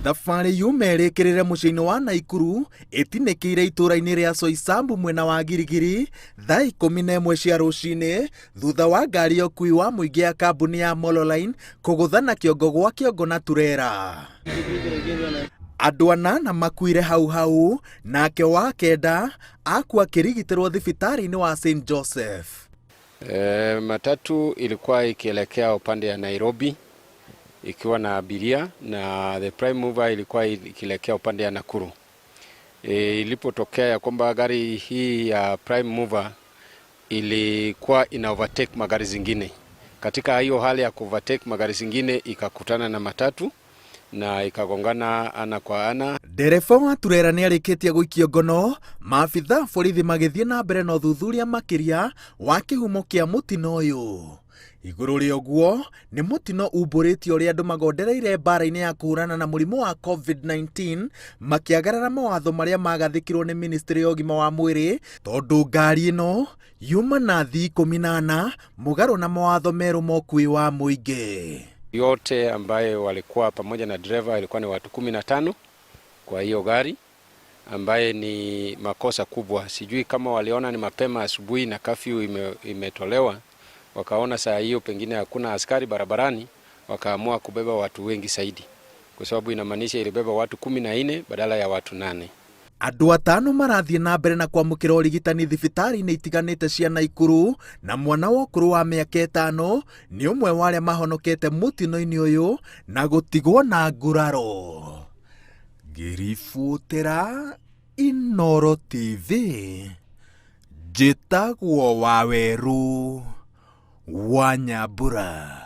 Thabarĩ yuma ĩrĩkĩrĩre mũciĩ-inĩ wa Naikuru ĩtinĩkĩire itũũra-inĩ rĩa Soisambu mwena wa Girigiri thaa 11 cia rũcinĩ thutha wa ngari ya ũkuui wa mũingĩ ya kambuni ya Mololine kũgũthana kĩongo gwa kĩongo na turera. Andũ anana makuire hau hau nake wa kenda akua akĩrigitĩrwo thibitarĩ-inĩ wa St Joseph. Matatu ilikuwa ikielekea upande ya Nairobi ikiwa na abiria na the prime mover ilikuwa ikielekea upande ya Nakuru. Ilipotokea ya kwamba gari hii ya prime mover ilikuwa ina overtake magari zingine. Katika hiyo hali ya kuovertake magari zingine ikakutana na matatu na ikagongana ana kwa ana. Ndereba wa turera nĩ arĩkĩtie gũikio ngono, maabitha borithi magĩthiĩ na mbere na ũthuthuria makĩria wa kĩhumo kĩa mũtino ũyũ. Igũrũ rĩa ũguo, nĩ mũtino umbũrĩtie ũrĩa andũ magondereire mbara-inĩ ya kũhũrana na mũrimũ wa COVID-19 makĩagarara mawatho marĩa magathĩkirwo nĩ ministry ya ũgima wa mwĩrĩ tondũ ngari ĩno yuma na thii 14 mũgarũ na mawatho merũ ma ũkuui wa mũingĩ. Yote ambaye walikuwa pamoja na dereva ilikuwa ni watu 15 kwa hiyo gari, ambaye ni makosa kubwa. Sijui kama waliona ni mapema asubuhi na kafyu imetolewa, wakaona saa hiyo pengine hakuna askari barabarani, wakaamua kubeba watu wengi zaidi, kwa sababu inamaanisha ilibeba watu 14 badala ya watu 8. Andũ atano marathiĩ na mbere na kwamũkĩra ũrigitani thibitarĩ-inĩ itiganĩte cia Naikuru na mwana wa ũkũrũ wa mĩaka 5 nĩ ũmwe wa arĩa mahonokete mũtino-inĩ ũyũ na gũtigwo na nguraro. Ngĩribotera Inooro TV, njĩtagwo Wawerũ wa Nyambura.